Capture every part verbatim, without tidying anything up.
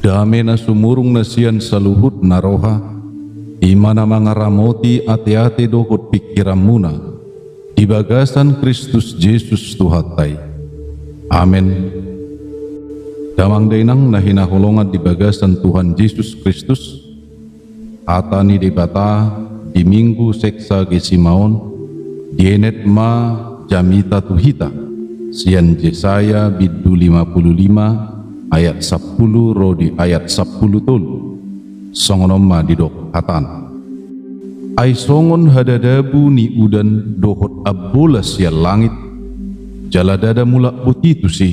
Dame na sumurung na sian saluhut na roha, i ma na mangaramoti ateate dohot pingkiranmuna, di bagasan Kristus Jesus Tuhanta i. Amen. Damang dainang na hinaholongan di bagasan Tuhan Jesus Kristus, hata ni Debata di Minggu Sexagesima on, dienet ma jamita tu hita, sian Jesaya bindu lima pulu lima ayat sampulu ro di ayat sampulu tolu. Songon on ma didok hatana. Ai songon hadadabu ni udan dohot ambolas sian langit, jala ndada mulak boti tusi,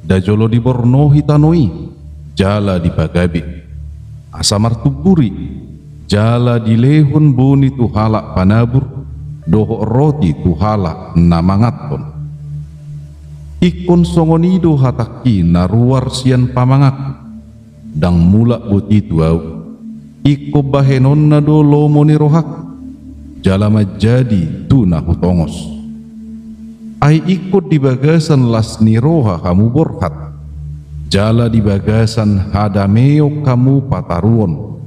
nda jolo dibornohi tano i, jala dipagabe, asa martumbur i, jala dilehon boni tu halak panabur, dohot roti tu halak na manganhon. Ingkon songon i do hatangki na ruar sian pamanganku, ndang mulak boti tu ahu. Ingkon bahenonna do lomo ni rohangku, jala manjadi tu na hutongos. Ai ingkon di bagasan las ni roha hamu borhat, jala di bagasan hadameon hamu pataruon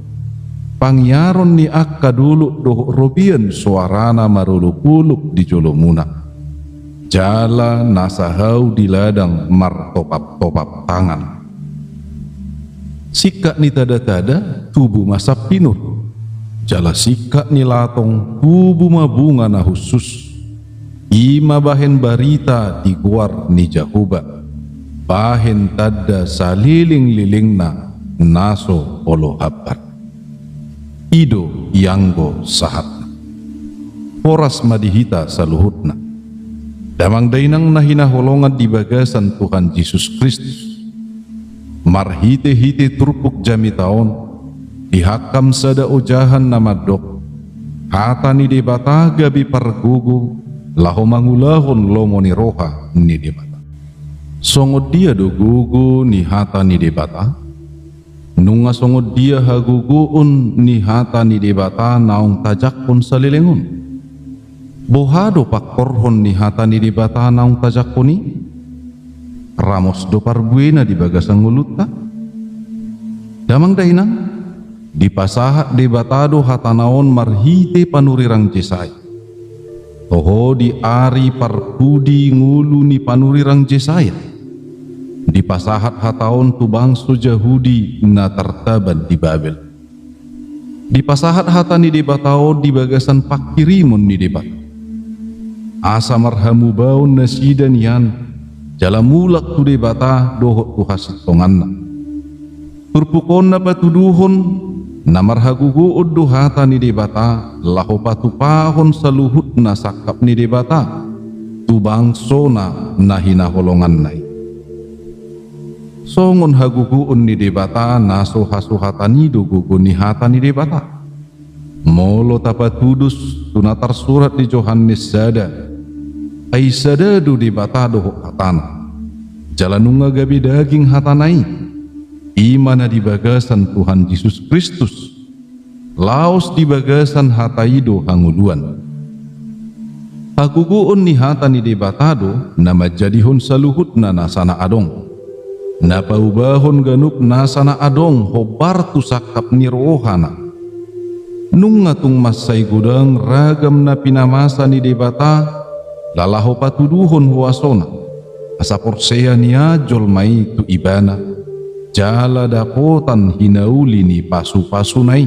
pangiaron ni angka dolok dohot robean soarana marolopolop di jolomuna, jala na sahau di ladang martopaptopap tangan. Singkat ni tadatada tubu ma sampinur, jala singkat ni latong tubu ma bunga na hushus. I ma bahen barita di goar ni Jahowa, bahen tanda salelenglelengna na so olo hambar. I do ianggo sahatna. Horas ma di hita saluhutna. Damang dainang na hinaholongan di bagasan Tuhan Jesus Kristus. Marhitehite turpuk jamita on, dihangkam sada ojahan na mandok, hata ni Debata gabe pargogo laho mangulahon lomo ni roha ni Debata. Songon dia do gogo ni hata ni Debata? Nunga songon dia hagogoon ni hata ni Debata naung tajangkon saleleng on? Boha do pangkorhon ni hata ni Debata naung tajangkon i? Ramos do parbuena di bagasan ngolunta? Damang dainang, dipasahat Debata do hatana on marhite panurirang Jesaya. Toho di ari parpudi ngolu ni panurirang Jesaya, dipasahat hata on tu bangso Jahudi na tartaban di Babel. Dipasahat hata ni Debata on di bagasan pangkirimon ni Debata, asa marhamubaon nasida nian jala mulak tu Debata dohot tu hasintonganna. Turpuk on na patuduhon na marhagogoon do hata ni Debata laho patupahon saluhutna sangkap ni Debata tu bangsona na hinaholonganna i. Songon hagogoon ni Debata na so hasuhatan i do gogo ni hata ni Debata. Molo tapatudos tu na tarsurat di Johannes sada, ai sada do Debata dohot hatana, jala nunga gabe daging hatana i, i ma na di bagasan Tuhan Jesus Kristus, laos di bagasan hata i do hangoluan. Hagogoon ni hata ni Debata do na manjadihon saluhutna nasa na adong, na paubahon ganup nasa na adong hombar tu sangkap ni rohana. Nunga tung mansai godang ragam na pinamasa ni Debata laho patuduhon huasona, asa porsea nian jolma i tu Ibana, jala dapotan hinauli ni pasupasuna i.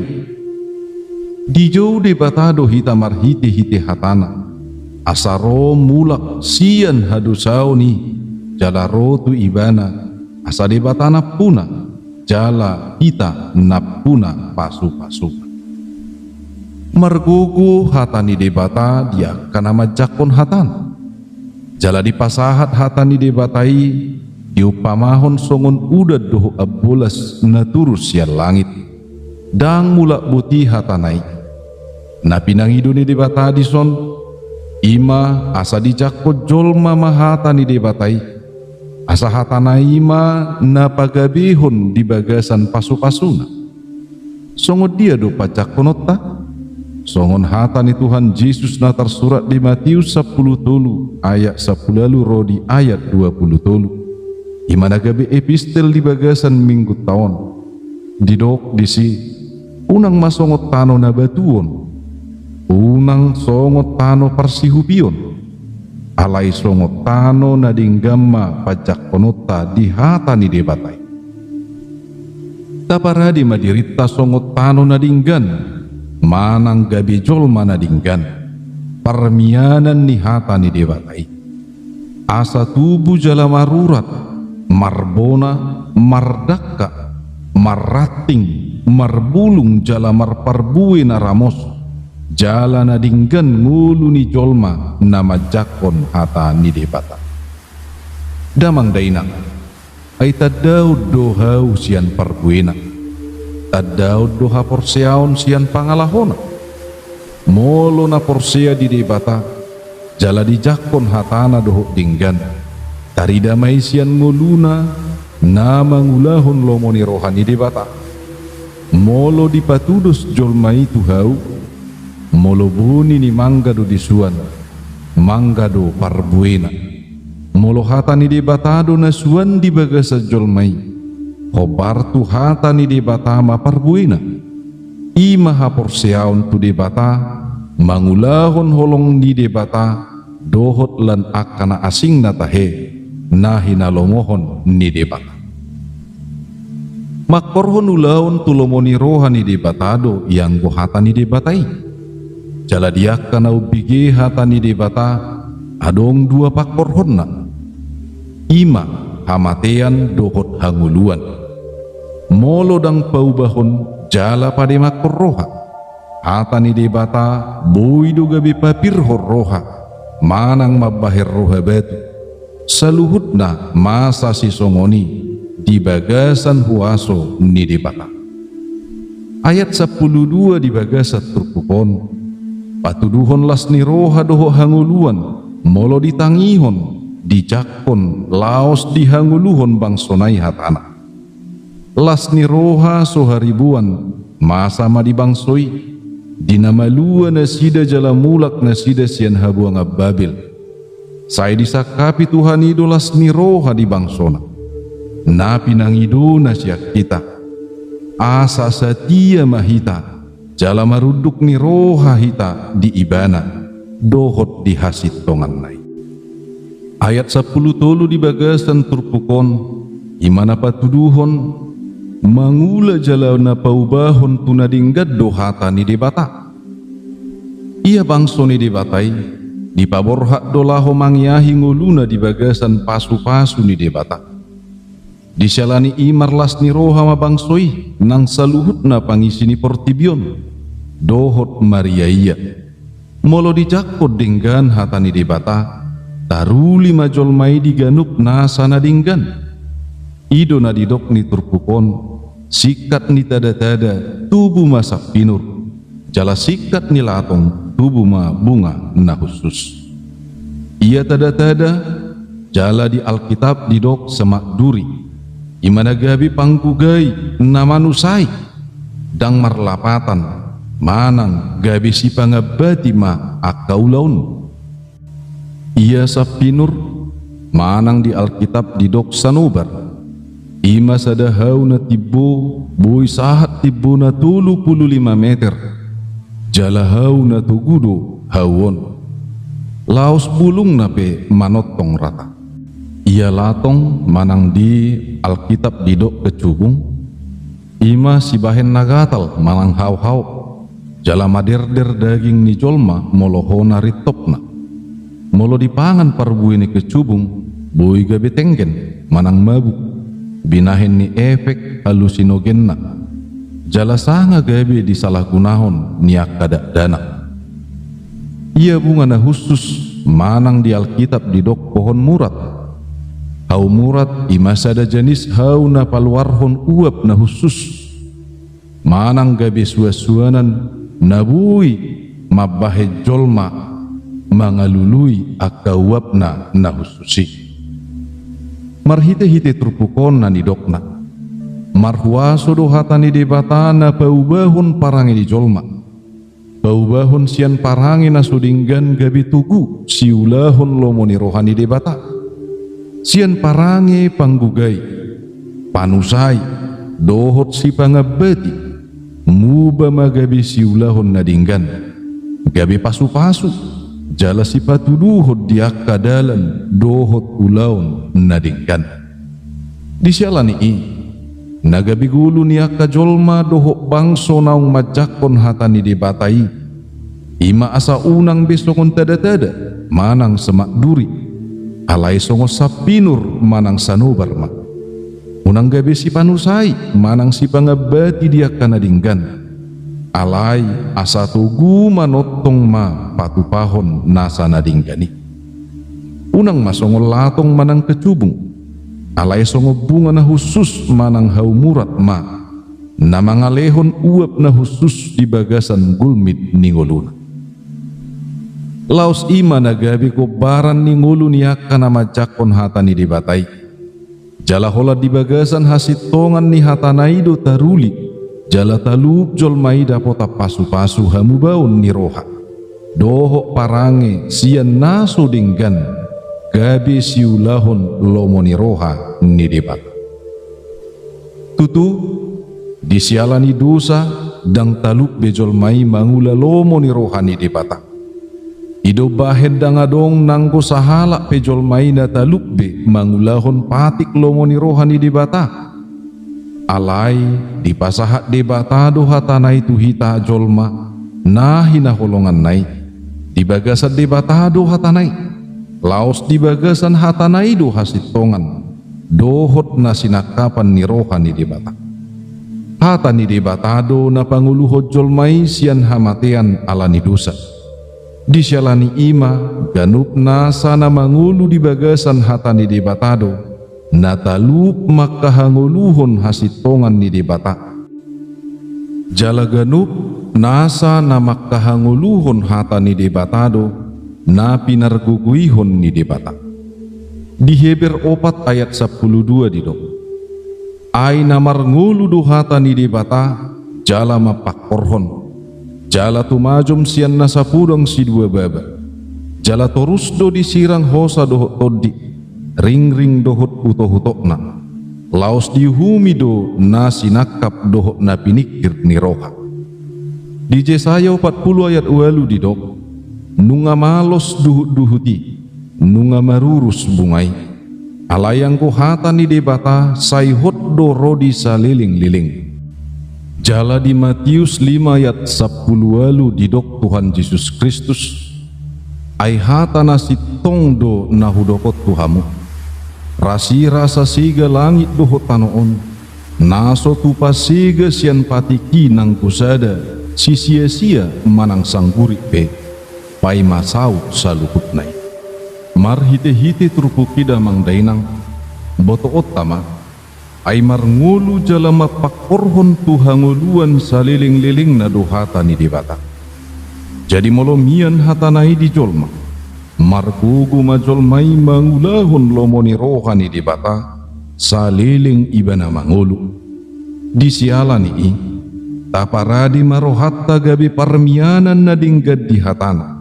Dijou Debata do hita marhitehite hatana, asa ro mulak sian hadosaon i, jala ro tu Ibana, asa Debata nampuna, jala hita nampuna pasupasuna. Margogo hata ni Debata di angka na manjangkon hatana. Jala dipasahat hata ni Debata i diumpamahon songon udan dohot ambolas na turus sian langit. Ndang mulak boti hatana i. Na pinangido ni Debata dison, i ma asa dijangkon jolma ma hata ni Debata i, asa hatana i ma na pagabehon di bagasan pasupasuna. Songon dia do panjangkononta? Songon hata ni Tuhan Jesus na tarsurat di Matius sampulu tolu ayat sampulu ualu ro di ayat dua pulu tolu. I ma na gabe epistel di bagasan minggunta on. Didok disi, unang ma songon tano na batuon, unang songon tano parsihupion, alai songon tano na denggan ma panjangkononta di hata ni Debata i. Taparade ma dirinta songon tano na denggan, manang gabe jolma na denggan, parmianan ni hata ni Debata i. Asa tubu jala marurat, marbona, mardangka, marranting, marbulung jala marparbue na ramos, jala na denggan ngolu ni jolma na manjangkon hata ni Debata. Damang dainang, ai tandaon do hau sian parbuena, tandaon do haporseaon sian pangalahona. Molo na porsea di Debata, jala dijangkon hatana dohot denggan, tarida ma i sian ngoluna na mangulahon lomo ni roha ni Debata. Molo dipatudos jolma i tu hau, molo boni ni mangga do disuan, mangga do parbuena. Molo hata ni Debata do na suan di bagasan jolma i, hombar tu hata ni Debata ma parbuena. I ma haporseaon tu Debata, mangulahon holong ni Debata, dohot lan angka na asing na tahe, na hinalomohon ni Debata. Mangkorhon ulaon tu lomo ni roha ni Debata do ianggo hata ni Debata i. Jala di angka na umbege hata ni Debata, adong dua pangkorhonna. I ma hamatean dohot hangoluan. Molo ndang paubahon jala pademanghon roha, hata ni Debata boi do gabe papirhon roha, manang mambahen roha batu. Saluhutna masa sisongon i di bagasan huaso ni Debata. Ayat sampulu dua di bagasan turpuk on, patuduhon las ni roha dohot hangoluan, molo ditangihon, dijangkon, laos dihangoluhon bangsona i hatana. Las ni roha so hariboan, masa ma di bangso i, di na malua nasida jala mulak nasida sian habuangan Babel. Sai disangkapi Tuhan i do las ni roha di bangsona. Na pinangidona sian hita. Asa satia ma hita, jala marunduk ni roha hita di Ibana, dohot di hasintonganna i. Ayat sampulu tolu di bagasan turpuk on, i ma na patuduhon, mangula jala na paubahon tu na denggan do hata ni Debata. Ia bangso ni Debata i, dipaborhat do laho mangeahi ngoluna di bagasan pasupasu ni Debata. Disiala ni i marlas ni roha ma bangso i, nang saluhutna pangisi ni portibi on, dohot mariaia. Molo dijangkon denggan hata ni Debata, taruli ma jolma i di ganup nasa na denggan. I do na didok ni turpuk on, singkat ni tada-tada, tubu ma sampinur. Jala singkat ni latong tubu ma bunga na hushus. Ia tada-tada, jala di Alkitab didok semak duri, i ma na gabe panggugai na manusai, ndang marlapatan, manang gabe sipangambati ma angka ulaon. Ia sampinur, manang di Alkitab didok sanobar, i ma sada hau na timbo, boi sahat timbona tolu pulu lima meter, jala hau na togu do hau on. Laos bulungna pe manongtong rata. Ia latong manang di Alkitab didok kecubung, i ma sibahen na gatal manang hao-hao, jala maderder daging ni jolma molo hona rintopna. Molo dipangan parbue ni kecubung, boi gabe tenggen manang mabuk, binahen ni efek halusinogenna. Jala sanga gabe disalahgunahon ni angka dakdanak. Ia bunga na hushus manang di Alkitab didok pohon murat. Hau murat i ma sada janis hau na paluarhon uap na hushus. Manang gabe suan-suanan na boi mambahen jolma mangalului angka uapna na hushus i. Marhite-hite turpuk on na nidokna. Marhuaso do hata ni Debata na paubahon parange ni jolma. Paubahon sian parange na so denggan gabe togu siulahon lomo ni roha ni Debata. Sian parange panggugai, panusai, dohot sipangambati, muba ma gabe siulahon na denggan, gabe pasupasu, jala sipatuduhon di angka dalan dohot ulaon na denggan. Di siala ni i, na gabe ngolu ni angka jolma dohot bangso naung manjangkon hata ni Debata i, i ma asa unang be songon tadatada manang semak duri, alai songon sampinur manang sanobar ma. Unang gabe sipanusai manang sipangambati di angka na denggan, alai asa togu manongtong ma patupahon nasa na denggan i. Unang ma songon latong manang kecubung, alai songon bunga na hushus manang haumurat ma, na mangalehon uap na hushus di bagasan gulmit ni ngoluna. Laos i ma na gabe gombaran ni ngolu ni angka na manjangkon hata ni Debata i. Jala holan di bagasan hasintongan ni hatana i do taruli, jala talup jolma i dapotan pasupasu hamubaon ni roha dohot parange sian na so denggan, gabe siulahon lomo ni roha ni Debata. Tutu, di siala ni dosa, ndang talup be jolma i mangula lomo ni roha ni Debata. I do bahen ndang adong nanggo sahalak pe jolma i na talup be mangulahon patik lomo ni roha ni Debata. Alai dipasahat Debata do hatana i tu hita jolma na hinaholonganna i. Di bagasan Debata do hatana i. Laos di bagasan hatana i do hasintongan dohot na sinangkapan ni roha ni Debata. Hata ni Debata do na pangoluhon jolma i sian hamatean ala ni dosa. Di siala ni i ma, ganup nasa na mangolu di bagasan hata ni Debata do na talup mangkahangoluhon hasintongan ni Debata. Jala ganup nasa na mangkahangoluhon hata ni Debata do na pinargogoihon ni Debata. Di Heber opat ayat sampulu dua didok: Ai na marngolu do hata ni Debata, jala mampangkorhon, jala tumajom sian na sapudang sidua baba, jala torus do disirang hosa dohot tondi, ringring dohot utokutokna. Laos diuhumi do na sinangkap dohot na piningkir ni roha. Di Jesaya opat pulu ayat ualu didok: Nunga malos duhutduhut i, nunga marurus bunga i. Alai anggo hata ni Debata sai hot do ro di salelengleleng. Jala di Matius lima ayat sampulu ualu didok Tuhan Jesus Kristus: Ai hata na sintong do na hudok on tu hamu. Rasirasa sega langit dohot tano on, na so tupa sega sian patik i nanggo sada sisiasia manang sanggurik pe, paima saut saluhutna i. Marhitehite turpuk i damang dainang, botoonta ma, ai marngolu jala mampangkorhon tu hangoluan salelenglelengna do hata ni Debata. Jadi molo mian hatana i di jolma, margogo ma jolma i mangulahon lomo ni roha ni Debata, saleleng ibana mangolu. Di siala ni i, taparade ma rohanta gabe parmianan na denggan di hatana.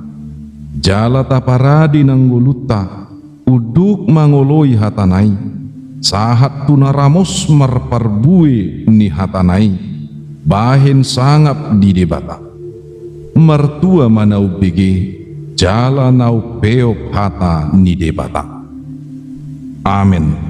Jala taparade nang ngolunta unduk mangoloi hatana i, sahat tu na ramos marparbue ni hatana i, bahen sangap di Debata. Martua ma na umbege jala na umpeop hata ni Debata. Amen.